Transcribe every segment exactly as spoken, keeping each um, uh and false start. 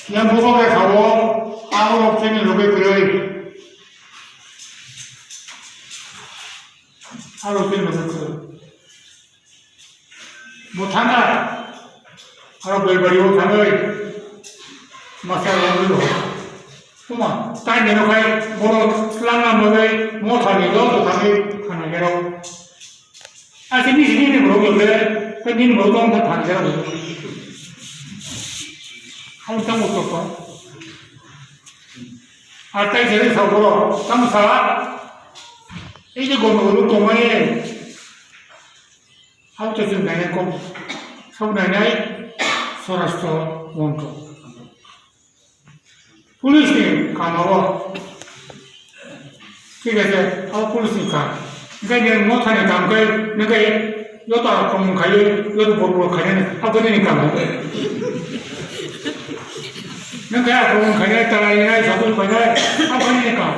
Yang buko ke khawo, abo rok chini loge kwrwi. Abo chini loge kwrwi. Bo thangkha. Aro belbari o thangwi. Masa rok rwi ho. Kuma, tai nino khai, boro slangna bagwi, motha ni do, do thangwi, khana gero. Ase ni sini ni borok lode, te nini borok tong kha thang jera borok. Hal tang borok ko. Ar tai jere sa borok, tang sa. Ei je gomo borok tong mani. Hal to jeng nai ko. Sab nai nai. Sorastro wongko. Police ni kama o. Thik ase, abo police ni kam. Hingke nini motha ni kam khe, nini khe joto akromon khaio, joto borok rok khainani, abo nini kam. Nini khe akromon khainai, talai nai, sabul khainai, abo nini kam.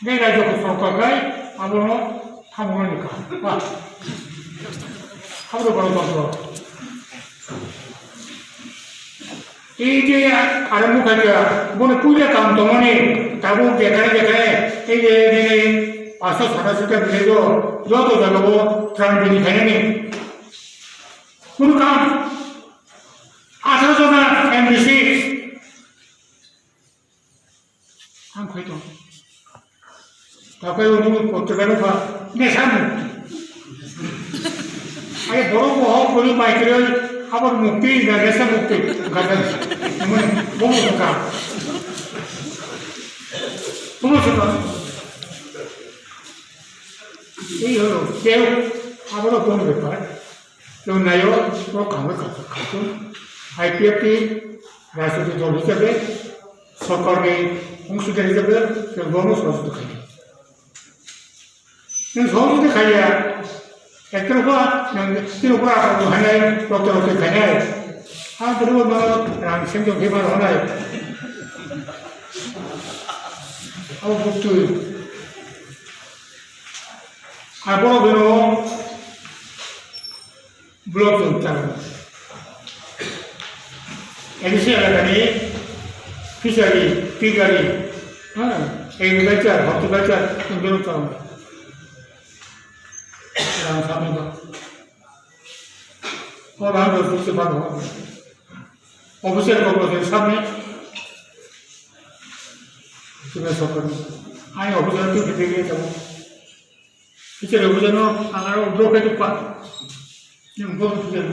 Hingke raijak sorkar khe, abono thamunani kam. Ba. Abo to gwanotantro. Ei je aro mukha je, bono puila kam tongmani, tabuk jekhai jekhai, ei je nini paso sata sita village o, joto jaga o tran bini khainani. Kunu kam, atharo jona M D C. Ang khoi tong. Takai unu potrika no pha. Nesa mukti. Ai borok bo hok boli bai kiri abor mukti na nesa mukti. Gada. Mune bomo ka. Bomo ka. Ei holo keu aboro bomo bepar. Tei naio, o kangwi khatung, khatung, I P F T rajniti dol hisabe, sorkarni ongsidar hisabe, tei bono sohojogita khainai. Nwng sohojogita khaiya, ektorpha nwng Tripura rok hainai, rokto rokto khainai. Ha, Tripura no rang sengjong khe ma rwnai. Abo buktui. Abo rok bino Block ni tang. A D C elakani fishery, piggery, ha, agriculture, horticulture, indoro tang. Rang samni ba. O rang do sukse ba do. Officer ko ko samni. Sima sokoni. Ai officer tu kete kete tamo. Teacher, teacher no, ang aro draw khe tukha. Nwng bo teacher.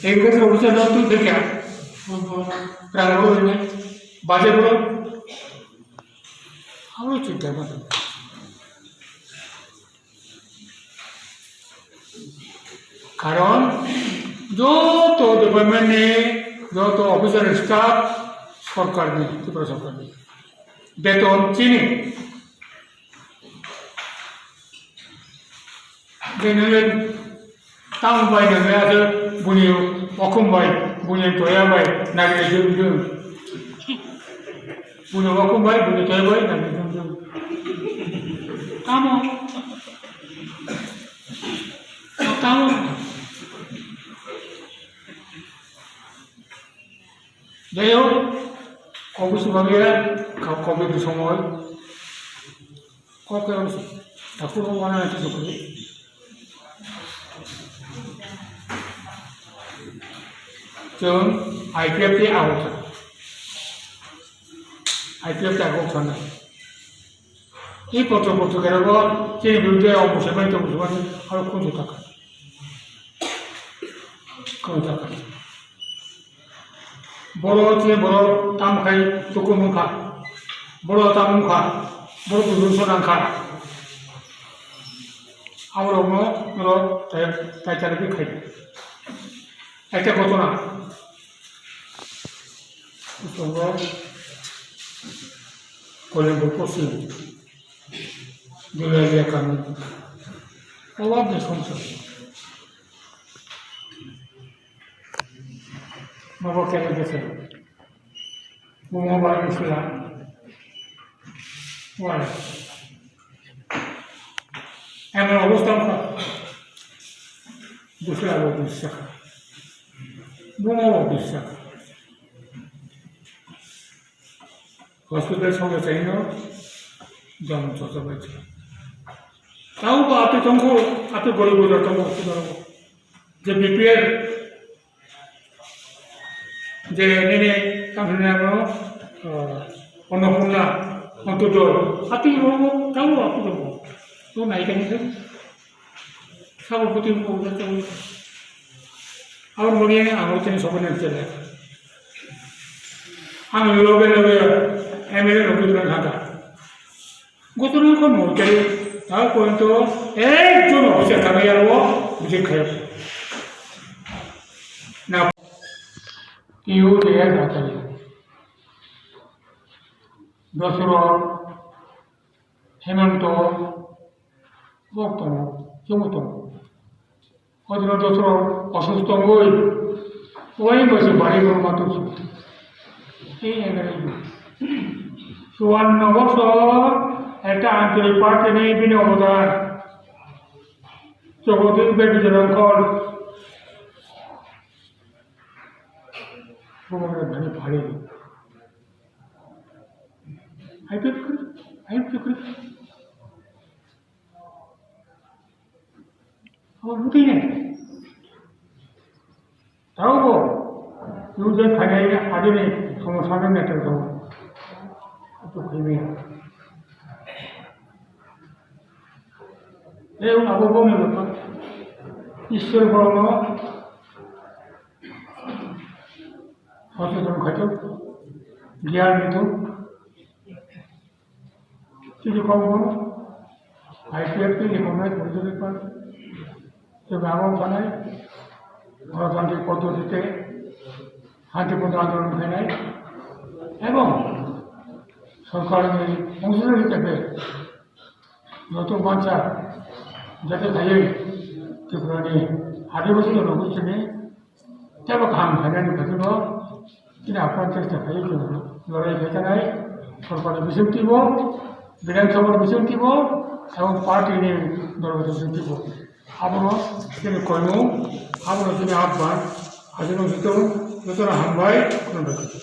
Agriculture officer no twi khe kya? Rang bo ne, budget bo. Abo chinta ma. Karon joto department ni joto officer staff sorkar ni, Tripura sorkar ni. Beton chini. Bini le tamo bai nang le ase buni okhum bai, buni toya bai nang le jum jum. Buni okhum bai, buni toya bai nang le jum jum. Tamo. Tamo. Jaihok, kok bisi bagwi ya, kok, kok bisi somoi. Kok khe bisi, takhuk rok wana naisik sukri. Chwng I P F T ahok thang. I P F T ahok thang. I kotor kotor kera bo chini birude o musulman to musulman aro khunju taka. Khunju taka. Boro chini boro tam khai tuku mungkha. Boro tam mungkha. Boro budu so nangkha. Aborokno norok tai, tai chari khai. Ekta ghotona. Tongo Koilanpur Poschim, Dulia Kami. Obab de songsar. Nogo kene gese. Bumo bai musila. Wala. Emon obostha wngkha. Bwsla bo bwsakha. Bomo bo bwsakha. Hospital songya chaino jom chocha bai cha. Tao bo ati tongkho, ati gori bojar tongkho hospital bo. Je B P L, je nini tangkhani ano, ah, Annapurna, Antyodoi, ati bo tao ati tongkho. To nai kani se. Sabo putih ko udah tahu. Abang bagi yang aku tadi sopan yang cerai. Ang lobe lobe M L A lobe lobe kata. Gotong ko mau cari tahu ko itu eh jono bisa kami ya lo bisa kaya. Na piu dia kata ya. Dosro Hemanta, bo tongo, chwngbo tongo. Hojro dosro osusto wngwi, wai bosi bari borok ma tongsi. Ei engraigo. Chuanno bosor ekta anchalik party ni bini obodan. Chogodin Bedi Jolongkol. Bumungni bani phari. Hai pek kri, hai pek kri. Abo bwtwi nai. Taubo, U J phainai adini somosa no netar tong. Abo khaimaya. Tei abo boni bwkha Ishwar borokno sochedon khaito, giyan rito. Tini kok bono, I P F T ni kongnai political party, tei abo khanai, gonotantrik poddotite, shantipunno andolon khainai, ebong sorkarni ongsono hisabe, joto mansa, jate khaiwi, Tripurani adibasi rok sini, tebo kaham khainani bagwi bo, tini aphano chesta khaiwi chwng lorai khai tanai, sorkarni bisingtwi bo, Bidhan Sabhani bisingtwi bo, ebong party ni dol bisingtwi bo. Abono chini koimung, abono chini ahban, aswk joto, jotono hambai, khulumbai.